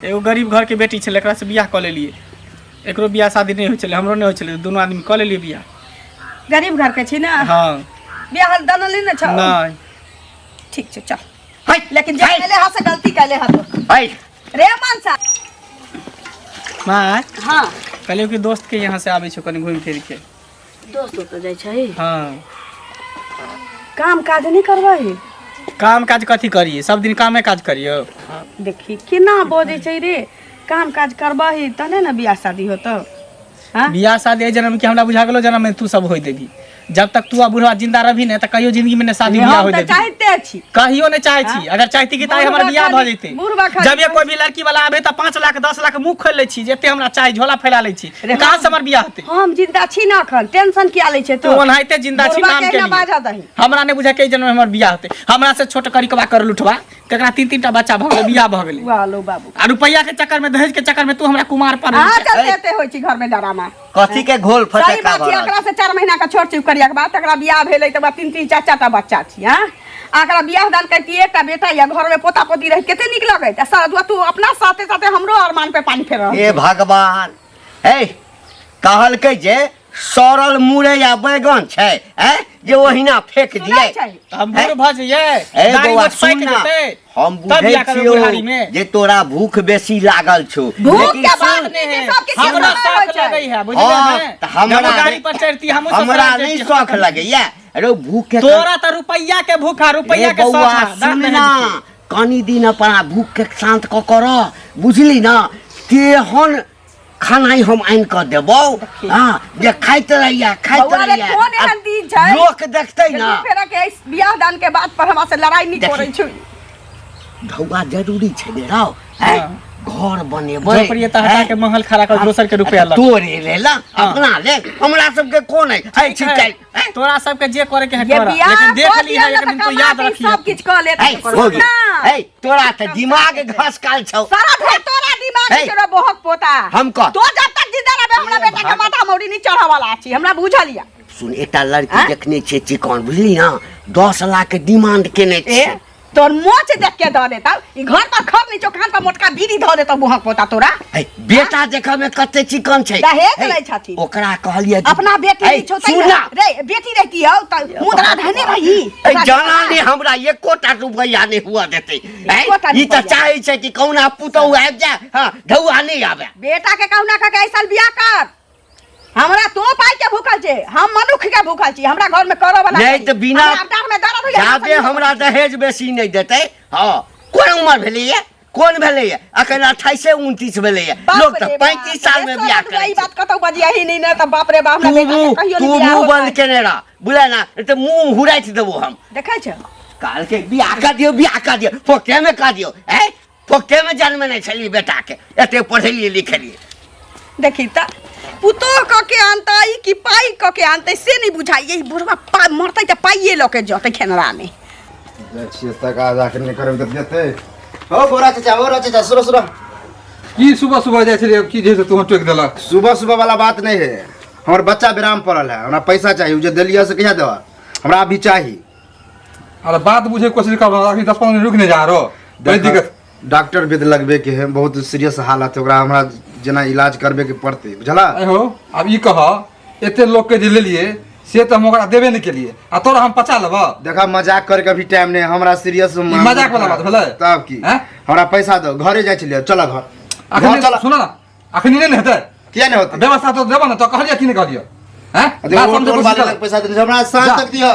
एगो गरीब घरके बेटी छलै, एकरासँ बियाह कऽ लेलियै। एकरो बियाह शादी नहि होइ छलै, हमरो नहि होइ छलै, दुनू आदमी कऽ लेलियै बियाह। गरीब घर के छी ने? हँ। बियाह दानल नहि ने छौ? नहि। ठीक छै, चल। है, लेकिन जे है, कैले हा से गलती कैले हा तो। है। रे मनसा। माँ। हाँ। कहलियौ कि दोस्त के यहाँ से आबै छौ कनि घुमि फिर के। दोस्त ओतऽ जाइ छै? हाँ। काम काज नहि करबै? काम काज कथी करिए, सब दिन कामे काज करियौ। देखी केना बजै छै रे, काम काज करबही तहने ने बियाह शादी होतौ। हाँ? बियाह शादी एहि जन्म के हमरा बुझा गेलो जन्म में तू सब होई देबी। जब तक तू आ बुढ़वा जिंदा रहबी ने, त कहियो जिंदगी में ने शादी बियाह हम होई तऽ देबी। चाहते छी। कहियो नहीं चाहे छी। अगर चाहती कि ताई हमर बुढ़बा बियाह भऽ खाली- जैते। बुढ़बा खाली जब ये कोई भी लड़की वाला आबे त 5 लाख 10 लाख मुंह खोल लै छी, जते हमरा चाही झोला फैला लै छी। रे कहाँ से हमर बियाह होतै? हम जिंदा छी ना अखन, टेंशन किया लै छै तू ओनाहिते जिंदा छी बुढ़बा नाम के के लिए। बाजा दही। हमरा नहीं बुझा के जन्म में हमर बियाह होतै। हमरा से छोट करिकबा कर लुठवा, तकरा तीन तीन टा बच्चा भऽ गेलै, बियाह भऽ गेलै। वाह लो बाबू। आ रुपैया के चक्कर में, दहेज के चक्कर में तू हमरा कुमार पर अहाँ चलते एते होइ छी घर में डरामा। कथी के घोल सही फटक्का बात भऽ छै। रहल? एकरा से 4 महीना के छोट छै करिया के बाद, तकरा बियाह भेलै तकर बाद तीन तीन चार चार टा बच्चा छी। हाँ, आ एकरा बियाह दान करती एकटा बेटा या घर में पोता पोती रह कते नीक लगैत। आ सारा दुआ तू अपना साथे साथे हमरो अरमान पे पानी फेर रहल हे छी। भगवान, हे कहलकै जे सड़ल मुरई आ बैगन छै, हैं जे ओहिना फेंक सुनै दियै। छै। तऽ हम बूढ़ भऽ जइयै, ए दाढ़ी बौआ मोछ सुन पाकि ना, जेतै, हम तब बुझै बियाह करबै छियौ बुढ़ारी में। जे तोरा भूख बेसी लागल छौ, भूख लेकिन के बात सुन, नहि है, सब किछु हमरा समय होइ शौक छै। लगै है, बुझलियै हाँ, ने? तऽ हमरा जब गाड़ी पर चढ़ती हमहूँ हमरा ससुराल नहि जैती, शौक लगैया अरे भूख के। तोरा तऽ रुपैया के भूख आ रुपैया ए के शौक बौआ आ, दान सुन दहेज ना, के। कनी दिन अपना भूख के शांत कऽ कऽ रह, बुझली ना? तेहन खानाइ हम आनि कऽ देबौ, हाँ, जे खाइत रहिया खाइत बौआ रे, रहिया। कोन एहन दिन छै? लोक देखतै जे ना। दू फेरा के एहि बियाह दान के बात पर हमरा से लड़ाई नहीं देखी। करै छै। ढौआ जरूरी छै ने रौ, हैं? हाँ। घर बनेबै, झोपड़ी तऽ हटा के महल खड़ा कर दोसर के रुपया लग तोरे लेल हाँ। अपना लेल हमरा सबके कोन है है छिकाई। तोरा सबके जे करे के है ये कर, बियाह लेकिन देख कऽ ली दिअ है ने एक दिन तऽ तो कमा याद के रखिए। सब किछु कऽ लेत। है, हो गेल। ना। है, तोरा तऽ दिमाग घसकल छौ। सारा धर तोरा दिमाग है। छै रे बोहक पोता। हम कह। तो जब तक जिंदा रहबे हमरा ए बेटा के भाग। माथा मौरी नहीं चढ़ा वाला छी, हमरा बुझल या। सुन, एकटा लड़की आँय? देखने छियै चिकन, बुझली ना? 10 लाख के डिमांड केने ए छै। तोर मोच देख के दऽ देता ई घर पर खर नहीं छौ, कान पर मोटका बीड़ी धऽ देता मुहक पोता तोरा। है, बेटा देखऽ में कते चिकन छै। दहेज है, लै छथिन। ओकरा कहलियै कि- अपना बेटी है, नहीं छौ तै सुन ने। ना। रे बेटी रहती हौ त मुद्रा धने रही। ए, जाना नहीं हमरा एकोटा रुपैया नहीं हुआ देते। है, एकोटा ई तऽ रुपैया। चाहै छै कि कहुना पुतहु आबि जाय, हाँ, ढौआ नहि आबे। बेटा के कहुना कह के एहि साल बियाह कर। हमरा तो पाई के भूखल छे, हम मनुख के भूखल छी, हमरा घर में करऽ वाला नहीं तऽ बिना हमरा डाँड़ में दर्द होइया, जाबे हमरा दहेज बेसी नहीं देते। हाँ, कोन उम्र भेलैया, कोन भेलैया? अखन 28 29 भेलैया, बाप लोग तऽ रे बाप, 35 साल में ए बियाह सोना करै ई छै। बात कतौ बजियाही नहीं ने तऽ बाप रे बाप, हमरा तू बेटा के मुँह कहियो तू नहीं बियाह मुँह होतै। बंद केने रह, बुझले ना, तऽ मुँह हुराति देबो हम। देखै छ कहलकै बियाह कऽ दियौ, बियाह कऽ दियौ, फोकटे में कऽ दियौ। ऐ फोकटे में जन्मे नहि छलियै बेटा के, एते पढ़ेलियै लिखेलियै। देखी तऽ पुतोह कऽ के आनतै कि पाइ कऽ के आनतै से नहि बुझाइए। ई बुढ़वा पा मरतै तऽ पाइए लऽ के जतै खेनरा मे। जाइ छियै तकाजा के नहि करबै तऽ देतै। हो गोरा चाचा, हो गोरा चाचा, सुनो सुनो। की सुबह सुबह जाइ छलियै, की जे से तू टोकि देलक? सुबह सुबह वाला बात नहीं है, हमर बच्चा विराम पड़ल है, हमरा पैसा चाहिए। उ जे देलियै से कहिया देबा? हमरा अभी चाही। अरे बात बुझे के कोशिश कर, अखनी 10-15 दिन रुक नहीं जा रहो, बड़ी दिक्कत। डॉक्टर विद लगबे के है, बहुत सीरियस हालत है, ओकरा हमरा जेना इलाज करबे के पड़ते, बुझला? अरे हो, अब ई कह, एते लोग के जे लेलिए से तऽ हम ओकरा देबे नहीं केलिए, आ तोरा हम पचा लेबऽ? देखा, मजाक करे के अभी टाइम नहीं, हमरा सीरियस। ई मजाक वाला बात भेलै? तब की? हैं? हमरा पैसा दो, घरे जाइ छलियै, चल घर। अखनी घर चल। सुन ना, अखनी नहीं ने हेतै। किया नहीं होतै? व्यवस्था तो देबऽ ने, तो कहलियै कि नहीं कहलियै? हैं? देखो, बात समझे टोल कोशिश वाले कर। लग पैसा देने छै, हमरा साँझ जा। तक दिअ।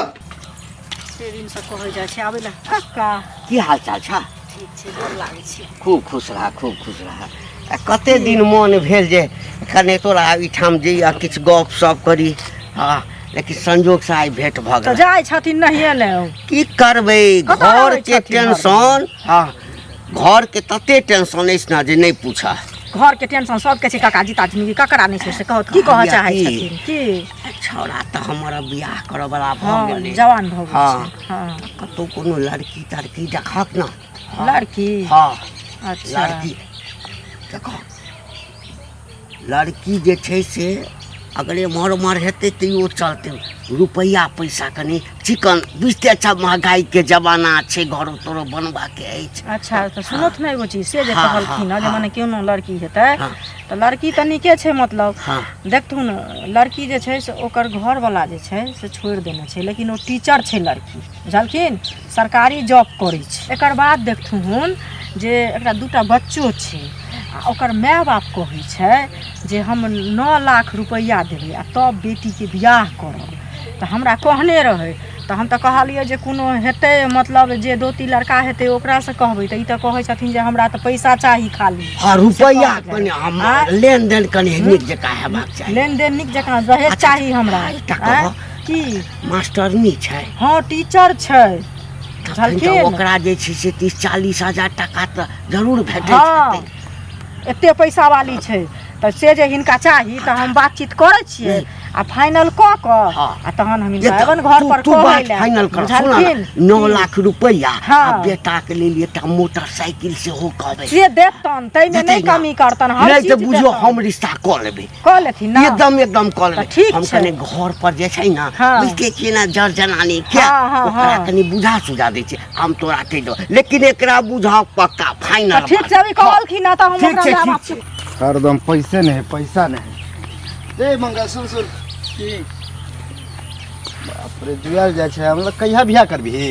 से दिनसँ कहै जाइ छै आबै लए कक्का। की हाल चाल छ? ठीक छै, गोर लागै छी। खूब खुश रह, खूब खुश रह। आ कते दिन मन भेल जे कने तोरा एहिठाम जइया, किछु गप सप करी, हँ, लेकिन संजोगसँ आइ भेंट भऽ तऽ गेल। जाइ छथिन नहिए ने। की करबै, कतऽ रहै घरके छथिन घरमे? टेंशन, हँ, घरके तते टेंशन अछि ने जे नहि पूछऽ। घरके टेंशन सबके छै काका, जीता जिंदगी ककरा नहि छै से कहत। की कहऽ कहलियै चाहै की? छथिन की? छौड़ा तऽ हमर अब बियाह करऽ वाला भऽ हँ, गेलै, जवान भऽ गेल हँ। छै। हँ, कतौ कोनो लड़की तड़की देखत ने? हँ। लड़की? हँ। अच्छा। लड़की देखऽ, लड़की जे छै से अगर एम्हर ओम्हर हेतै तैयो चलतै, रुपैआ पैसा कनि चिकन बुझिते। अच्छा, महगाइके जमाना छै, घरो तोरो बनबाके अछि। अच्छा, तऽ सुनत ने एगो चीज से जे कहलखिन हँ जे मने कोनो लड़की हेतै तऽ लड़की तऽ नीके छै, मतलब देखथुन लड़की जे छै से ओकर घरवला जे छै से छोड़ि देने छै, लेकिन ओ टीचर छै लड़की, बुझलखिन, सरकारी जॉब करै छै। एकर बाद देखथुन जे एकरा दूटा बच्चो छै आ ओकर माय बाप कहै छै जे हम 9 लाख रुपैआ देबै आ तब बेटीके बियाह करब। तऽ हमरा कहने रहै, तऽ हम तऽ कहलियै जे कोनो हेतै, मतलब जे दोती लड़का हेतै ओकरासँ कहबै। तऽ ई तऽ कहै छथिन जे हमरा तऽ पैसा चाही खाली। हँ, रुपैआ कनि हम लेनदेन कनि नीक जकाँ हेबाक चाही। लेनदेन नीक जकाँ, दहेज चाही हमरा। एकटा कहऽ की? मास्टरनी छै? हँ, टीचर छै। तखन तऽ ओकरा जे छै से 30-40 हजार टाका तऽ जरूर भेटैत हेतै। एते पैसा वाली छै, तऽ से जे हिनका चाही तऽ हम बातचीत करै छियै आ फाइनल कऽ कऽ आ तहन हम हिनका एबन घर पर। तू बात फाइनल कर। सुन, 9 लाख रुपैआ आ बेटाके लेल एकटा मोटरसाइकिल सेहो कहबै। से देतन, ताहिमे नहि कमी करतन। नहि तऽ बुझियौ हम रिश्ता कऽ लेबै। कऽ लेथिन ने? एकदम एकदम कऽ लेबै। ठीक। हम कनि घर पर जे छै ने, बुझिते छियै ने जर जनानी के, ओकरा कनि बुझा सुझा दै छियै। हम तोरा कहि देबौ, लेकिन एकरा बुझाउ पक्का फाइनल। ठीक छै, अभी कहलखिन तऽ हम ठीक छै, ठीक छै। हरदम पैसे नहीं है, पैसा नहीं है। ए मंगल, सुन सुन। की? बाप रे, जुआल जाइ छै। हमरा कहिया बियाह करबिही?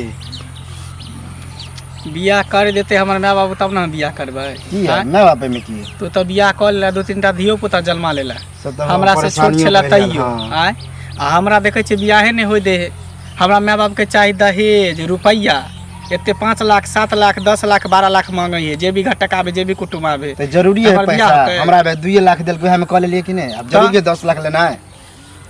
बियाह कर देते हमर माय बाबू तब ने हम बियाह करबै। की है माय बाप में की? तू तऽ बियाह कऽ लेला, 2-3 टा धियो पुता जन्मा लेला, से तऽ हमरा से छोट परेशानियो छला बढ़ि गेल, तैयो। हाँ। आँय, आ हमरा देखै छियै बियाहे नहि होइ दे है। हमरा माय बापके चाही दहेज रुपैआ एते, 5 लाख, 7 लाख, 10 लाख, 12 लाख मांगै है, जे भी घटक आबे, जे भी कुटुम्ब आबे। तऽ जरूरी है हमर बियाह पैसा? होतै। हमरा बे 2 लाख देलकै, उएहमे कऽ लेलियै कि नहि? आब जरूरी है 10 लाख लेनाइ?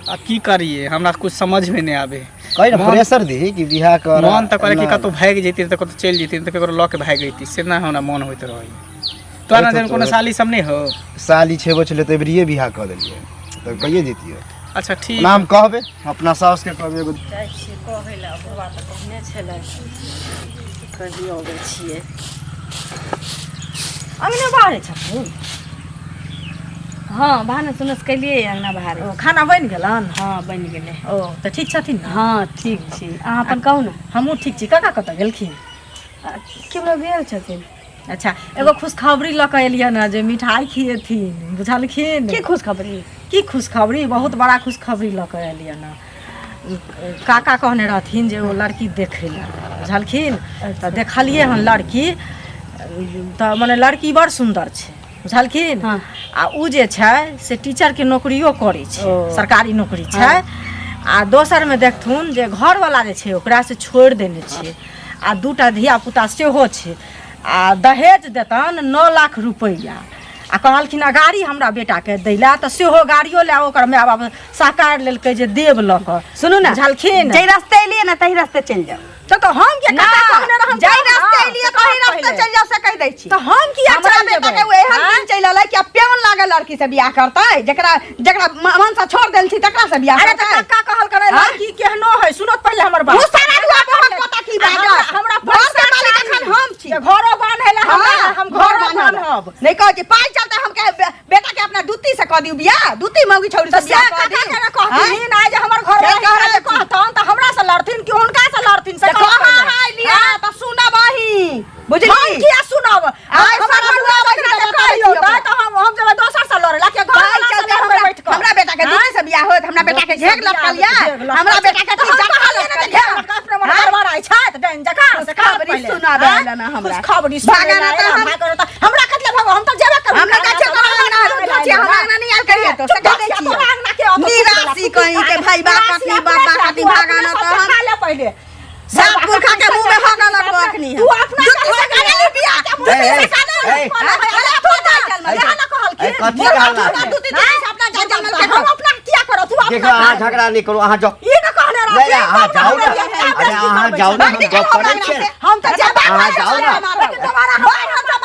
आ की करिए, हमरा कुछ समझ में नहि आबे। कहि ने प्रेशर दही कि बियाह कर। मन तऽ करे कि कतहु भागि जैती, तऽ कतहु चलि जैती, तऽ ककरो लऽ के भागि जैती, से नहि हमरा मन होइत रहै। तोरा होइत ने कोनो होतौ। साली सब नहि हो? साली छेबो छलै तऽ एबरिये बियाह कऽ देलियै, तऽ कहिए जैतियै। अच्छा ठीक। नाम कहबै, अपना साउसके कहबै एगो। जाइ छियै कहै लए, बुढ़बा तऽ कहने छलै, कहि अबै छियै। अङ्गने बाहरे छथिन? हँ, भानस उनस केलियै, अङ्गना बहारे। ओ खाना बनि गेलन? हँ, बनि गेलै। ओ तऽ ठीक छथिन ने? हँ, ठीक छी। अहाँ अपन कहू ने। हमहूँ ठीक छी। काका कतऽ गेलखिन? केम्हरो गेल छथिन। अच्छा, एगो खुशखबरी लऽ कऽ एलियन हँ जे मिठाई खिएथिन, बुझलखिन? की खुशखबरी? की खुशखबरी, बहुत बड़ा खुशखबरी लऽ कऽ एलियन हँ। काका कहने रहथिन जे ओ लड़की देखै लए, बुझलखिन? तऽ देखलियै हन लड़की, तऽ मने लड़की बड़ सुन्दर छै, बुझलखिन? हाँ। आ उ जे छै से टीचरके नौकरियो करै छै, सरकारी नौकरी छै। आ दोसरमे देखथुन जे घरवला जे छै ओकरा से छोड़ि देने छै आ 2टा धियापुता सेहो छै आ दहेज देतन 9 लाख रुपैआ आ कहलखिन आ गाड़ी हमरा बेटाके दै लए, तऽ सेहो गाड़ियो लए ओकर माय बाप सहकार लेलकै जे देब लऽ कऽ। सुनू ने। बुझलखिन? जाहि रास्ते एलियै ने ताहि रास्ते चलि जाउ। तऽ हम किया? ना, काका कहने रहन जाहि तब ने, रास्ते एलियै तऽ ताहि कहब रास्ते पहिले। चलि जाउ, से कहि दै छी। तऽ हम किया हमरा चलि बेटा जेबै? के ओ एहन दिन चलि एलै कि आब प्यान लागल लड़की से बियाह करतै, जकरा जकरा मन से छोड़ देल छी तकरा से बियाह अरे तऽ करतै। कक्का कहलकै हाँ? लड़की केहनो है। सुनत पहिले हमर बात। ओ सारा दुआ बहुत पता की बाजत। हमरा घर के पैसा मालिक चाही। एखन हम छी। जे घरो बान्है लए हमरा, हाँ, हम घर घरो बान्हब। बान्हब। नहि कहै छी पाइ चलते हम के बेटा के अपना दूती से कऽ दियौ बियाह, दूती मौगी छौरी तऽ से से बियाह कऽ काका दियौ। के ने कहथिन आइ जे हमर घर से वाला कहै जे कहतन तऽ हमरा से लड़थिन कि हुनका से लड़थिन, से तऽ कहऽ कहाँ पहिले। हाय लिया तऽ सुनब अहीं, बुझली? हम किया सुनब? आइ हमर सारा घर दुआ वाला बैठ के कऽ कहियौ बताबै तऽ हम जेबै दोसर से लड़ै ला कि घर पाइ वाला से चलते लड़बै हमरा बैठ कऽ? हमरा बेटा के दूती से बियाह होत, हमरा बेटा के घेघ लटकल या, हमरा बेटा के तऽ तीन हम चक्का कहलियै ने जे लटकल घेर या। लटका अपने मन गड़बड़ाइ छथि डाइन जकाँ, से कहत खुशखबरी पहिले। सुनाबे आँय? आयल ना हमरा। खुशखबरी सुनै भागा ला ना तऽ एला, भागा ना तऽ हमरा कथी लए भागो? हम तऽ जेबे करबै। हमरा कहै छै तोरा अंगना दूध छै, हमरा अंगना नहि आयल कहिया तो, से कहि दै छियै। तोरा अंगना के औतो निराशी कहीं के भाई बाप कथी बाप कथी भागा ना तऽ हम खा ले पहिले। सात पुरखा के मुंह में हगा लगबो अखनी। तू अपना जुत्ती से काने ली बियाह, जुत्ती से काने ली। ए, अरे तू जाय चल मत। यहाँ ना कहलखिन। ए, कथी कहला? दूती दूती से अपना जाय चल मत। हम अपना किया करब? तू अपना देखो, अहाँ झगड़ा नहि करू, अहाँ जाउ। ई ना कहने नहि, रहथिन, नहि, अहाँ तब ना जाउ ने। हमरा बियाह अरे अहाँ जाउ ने, हम गप करै छियै। हम तऽ जेबे अहाँ जाउ ने। लेकिन दोबारा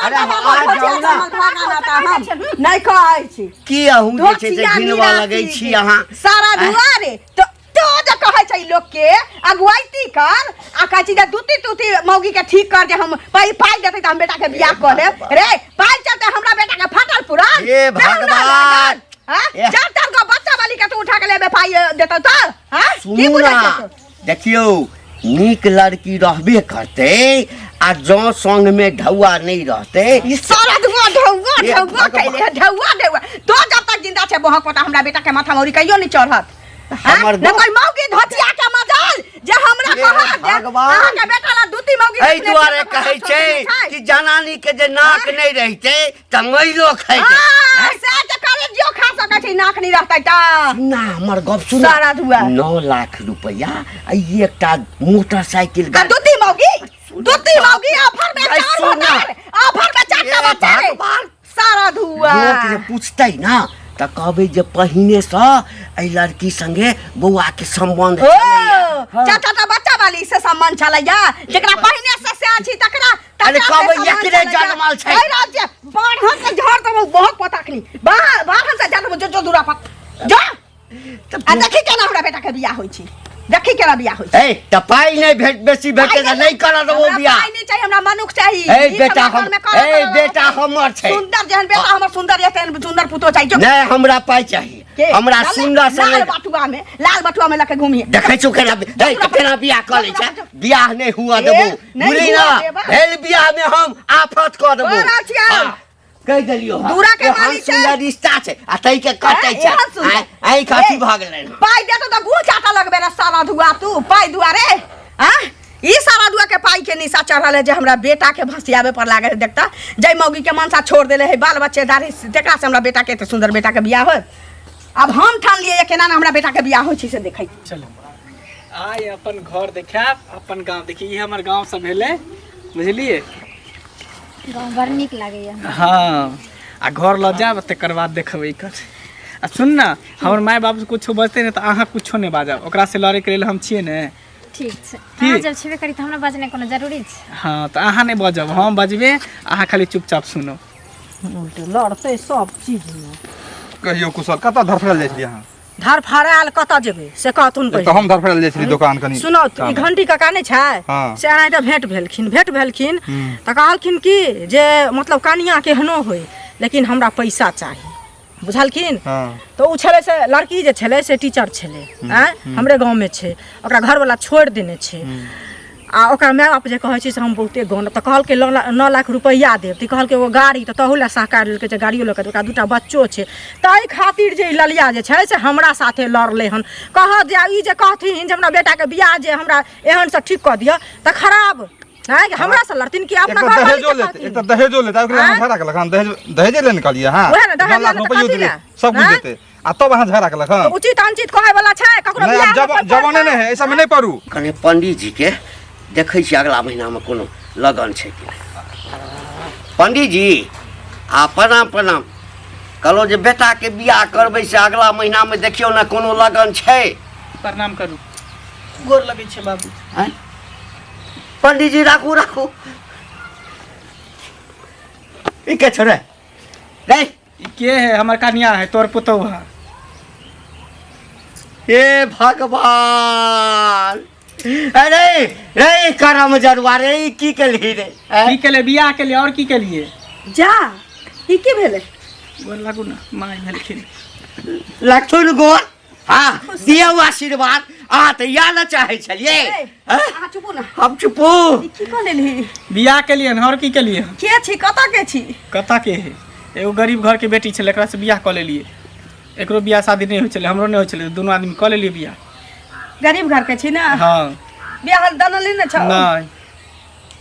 अरे अहाँ जाउ ने। नहि कहै छी। की अहूँ जे छै से धोतिया घिनबऽ लगै निराशी छी अहाँ? सारा दुआरे तो तो जे कहै छै लोक के अगुवाइती कर आ कहै छै जे दूती तूती मौगी के ठीक कर जे हम पाइ पाइ देतै तऽ हम बेटा के बियाह कऽ लेब। रे पाइ चलते हमरा बेटा के फाटल पुरान हे भगवान! चार चार गो बच्चा वाली। वाली के तू उठा के लेबे पाई देतौ तऽ हां की सुनू बुझै ना छै तू? देखियौ नीक लड़की रहबे करतै आ जँ संगमे ढौआ नहि रहतै। ई सारा धुआं ढौआ हे ढौआ भगवान। कैले है ढौआ ढौआ तो जब तक जिंदा छै बहक पोता हमरा बेटा के माथा मौरी कहियो नहीं चढ़त हाँ? हमर न कोई मौगी धोतिया के मजाल जे हमरा हे कहा जे भगवान। अहाँ के बेटा ला दूती मौगी एहि रखने छै, दुआरे तऽ हमरा कहै छोड़ छै देने छै। कि जनानी के जे नाक नहि रहितै तऽ मैलो खैतै। हाँ, से तऽ करे जो खा सकै छै नाक नहीं रहतै तऽ ना हमर गप सुन सारा धुआ। 9 लाख रुपया आ ई एकटा मोटरसाइकिल आ दूती मौगी दूती मौगी ऑफर में ऐ चार सुन ना। भतार ऑफर में चार टा हे बच्चा रे। भगवान। सारा धुआ लोक जे पूछतै ना तऽ कहबै जे पहिनेसँ एहि लड़की संगे बौआके सम्बन्ध ओ छलैया। हाँ। चाचा टा बच्चा वाली से सम्बन्ध छलैया जेकरा पहिने से से छी तकरा अरे तकरा से कहबै सम्बन्ध एकरे छलैया। जनमल छै। एहि राज्य बाढ़न से झाड़ देबौ बहुत पता खनी बाढ़न से झाड़ देबौ जो जो दूरा पर जो आ देखी केना हमरा बेटा के बियाह होइ छै देखी केना बियाह होइ छै ए तऽ पाइ नहि भेट बेसी भेटतै तऽ नहि करऽ देबौ हमरा बियाह। पाइ नहि चाही हमरा मनुख चाही ए नीक बेटा हमरा हम घर में करऽ ए करऽ बेटा वाला हमर छै। सुंदर जेहन बेटा हमर सुंदर यऽ तेहन सुंदर पुतो चाही जो नहि हमरा पाइ चाही के? हमरा लाल- सुंदर लाल संगे बटुआ में लाल बटुआ में लके घूमिए देखै छौ केना ए केना बियाह कऽ लै छै बियाह नहि हुआ देबौ नहि बुझली हुआ ना देबा। भेल बियाह में हम आफत कऽ देबौ तोरा छियौ। हाँ, कहि देलियौ हँ। दूरा के एहन मालिक छै। सुन्दर रिश्ता छै आ तै के कटै छै एहन सुन्दर। आँखि अथी ए, भऽ गेलै हँ। पाइ देतो तऽ गुह चाटा लगबे रे सारा धुआ तू पाइ दुआरे आँ ई सारा दुआ के पाइ के निशा चढ़ल है जे हमरा बेटा के भसियाबे पर लागल है देखता जै मौगी के मनसा छोड़ देले है बाल बच्चेदारी तेकरा से हमरा बेटा के एते सुंदर बेटा के बियाह होय अब हम ठान लिए केना ने हमरा बेटा के बियाह होइ छै से देखै चलो आइ अपन घर देखायब अपन गाँव देखी ई हमर गाँव सब भेलै बुझलियै गाँव बड़ नीक लागैया। हाँ आ घर लऽ जायब तकर बाद देखबै एकर। आ सुन ना हमर माय बाप कुछो बजतै ने तऽ अहाँ कुछो नहि बाजब ओकरा से लड़ैके लेल हम छियै ने। ठीक छै की? अहाँ जब छेबे करी तऽ हमरा बजनाइ कोनो जरूरी छै? हाँ तऽ अहाँ नहि बजब हम बजबै अहाँ खाली चुपचाप सुनब। उल्टे लड़तै सब चीजमे। कहियो कुशल कतऽ धरफड़ायल जाइ छलियै अहाँ? धरफड़ायल कतऽ जेबै से कहथुन एक तऽ पहिले। हम धरफड़ायल जाइ छलियै दोकान कनि सुनौ तऽ ई घंटी काका नहि छै हाँ। से एनाहिते भेंट भेलखिन भेंट भेलखिन तऽ कहलखिन कि जे मतलब कनिया केहनो होय लेकिन हमरा पैसा चाही बुझलखिन। हाँ। तऽ ओ छलै से लड़की जे छलै से टीचर छलै आँय हमरे गाँवमे छै ओकरा घरवला छोड़ि देने छै आ ओकर माय बाप जे कहै छै से हम बहुते गान तऽ कहलकै 9 लाख रुपैआ देब तऽ कहलकै एगो गाड़ी तऽ तहू लए सहकार लेलकै जे गाड़ियो लऽ कऽ ओकरा 2टा बच्चो छै ताहि खातिर जे ई ललिया जे छै से हमरा साथे लड़लै हन कहत जे ई जे कहथिन जे हमरा बेटाके बियाह जे हमरा एहनसँ ठीक कऽ दिअ तऽ खराब आँय हमरा से लड़थिन कि अपना एक तऽ घरवाली दहेजो के लेते कहथिन? एक तऽ दहेजो लेते ओकरा अहाँ आँय? झगड़ा केलक हन दहेज दहेजे ले निकालिए अहाँ ओएह ने, दहेज 9 लाख लेने तऽ रुपैयो कथी देलियै लए? सब कुछ आँय? देते आ तब अहाँ झगड़ा केलक हन तऽ उचित अनुचित कहै वाला छै ककरो नहि बियाह आब मे कोइ जवाने पड़तै? नहि है एहि सबमे नहि पड़ू। कने पंडीजी के देखै छी अगला महीनामे कोनो लगन छै कि नहि। पंडीजी आ प्रणाम प्रणाम कहलहुँ जे बेटाके बियाह करबै से अगला महीनामे देखियौ ने कोनो लगन छै। प्रणाम करू गोर लगै छै बाबू। आँय? पंडीजी राखू राखू ई के छौ रे रे ई के है हमर कनिया है तोर पुतहु है। हे भगवान अरे रे करम जरुआ रे ई की केलही रे की केले बियाह केलिए और की केलिए? जा ई की भेलै? गोर लागू ना माय भेलखिन। लखथुन गोर हाँ दियौ आशीर्वाद अहाँ तऽ इएह ने चाहै छलियै ए, अहाँ चुपू ना। हम चुपू। ई की कऽ लेलही? बियाह केलिए और की केलिए? के छी कतऽ के छी? कतऽ के है एगो गरीब घर के बेटी छलै एकरा से बियाह कऽ लेलिए। एकरो बियाह शादी नहि होइ छलै हमरो नहि होइ छलै दुनू आदमी कऽ लेलिए बियाह। गरीब घर के छी ना? हाँ। बियाह दनली ने छौ? नहि।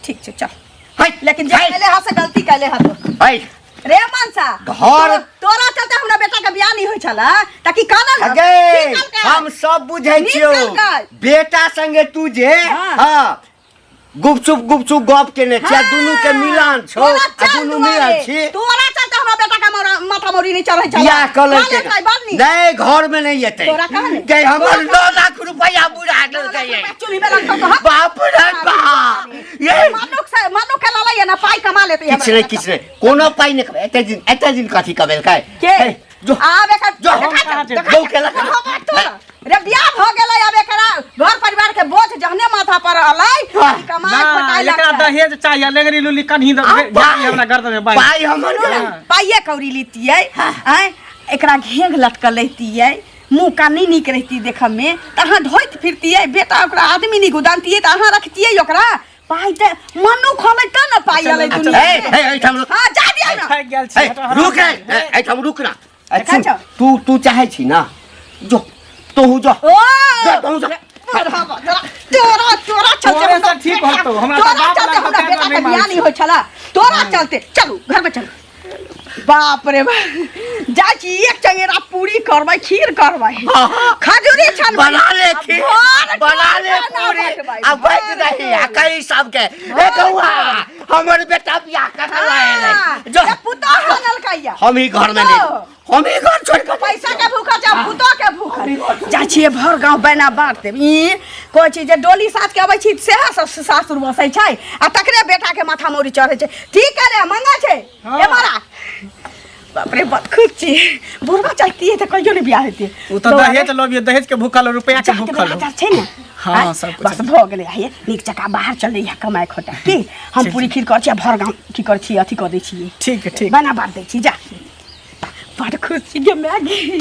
ठीक छै चल। है, लेकिन जे है, कैले हा से गलती कैले हा तो। है। रे मनसा घर- तोरा चलते हमरा बेटा के बियाह नहीं होइ छला ताकि कानन अगे हम सब बुझै नीक छियौ कहलकै। बेटा संगे तू जे हाँ। हाँ गुपचुप गुपचुप गप केने छी आ दुनू के मिलान छौ तोरा आ चल दुनू दुआरे। मिलल छी तोरा चलते हमरा बेटा के माथा मौरी नहीं चढ़ै छला। बियाह कऽ लेलकै कऽ लेलकै, बड़ नीक। नहि घर में नहीं एतै तोरा कहने। गै हमर 9 लाख रुपया बुरा देलकै 9 लाख रुपया चूल्ही में लगतौ कहाँ? बाप रे बाप ये मनुख से मनुख के ललैया ना पाई कमा लेतै किछु हमरा। नहि किछु नहि कोनो पाइ नहि कमे एते दिन एते दिन कथी कमेलकै के हे, जो आब एकर जो देखा कहाँ जा, जेबै? देखा गौ जा, के लगा। हम तोरा। रे बियाह भ गेलै आब एकरा घर परिवार के बोझ जहने माथा पर अलै वाह। ई कमाई ना खटाई एकरा लगतै। दहेज चाहिए लेंगरी लुली कन्ही दे आ, पाइ। हमरा गर्दन में बांधि। पाइ हमर सुनू ने, पाइए कौड़ी लितियै आँय एकरा घेंघ लटकल लैतियै मुँह कान नहि नीक रहिती देखऽमे तऽ अहाँ ढोइत फिरतियै बेटा ओकरा आदमी नीक उदानतियै तऽ अहाँ रखतियै ओकरा पाइ तऽ मनु खोलै तऽ ने पाइ अलै दुनिया ए ए एहिठाम रुक हाँ जा दियौ ने थाकि गेल छी ए, रुक रे ए, एहिठाम रुक ना ए, देखै सुन, छौ? तू तू चाहै छी ना जो तोहू जो ओ जो तोहू जो तोरा तोरा तोरा चलते तोरे हमरा से ठीक होतौ, हमरा तऽ तोरा बाप चलते लग हमरा तऽ बेटा नहि के बियाह मानै नहि होइ छला तोरा चलते चलू घर में चलू बाप रे बाप जाइ छी एक चंगेरा पूरी करबै खीर करबै खजूरी छानबै बना ले खीर भर बना ले टोल पूरी बना आ बैठ रही आ कई सबके ए कौआ हमर बेटा बियाह कर हाँ, जो ए पुतोह आनलकैया हम ही घर में नहीं हम ही घर छोड़ के पैसा के भूखल छै पुतोह के भूखल जाइ छियै भर गाँव बैना बाँट देब ई कहै छी जे डोली साथ के अबै छी सएह सब सासुर बसै छै आ तकरे बेटा के माथा मौरी चढ़ै छै ठीक है रे मंगा छै ए मारा बाप रे बड़ खुश छी बुढ़वा चाहिए तऽ कहियो नहि बियाह हेतै ओ तऽ दहेज लोभी दहेज के भूखल हो, रुपया के भूखल हो। छै ने हाँ, आँय? सब कुछ बस भऽ गेलै आइए नीक जकाँ बाहर चलै यहाँ कमाइ खोटा की हम पूरी खीर करै छी आ भर गाँव की करै छी अथी कऽ दै छियै ठीक है ठीक बना बाँट दै छी जा बड़ खुश छी गे माय गे।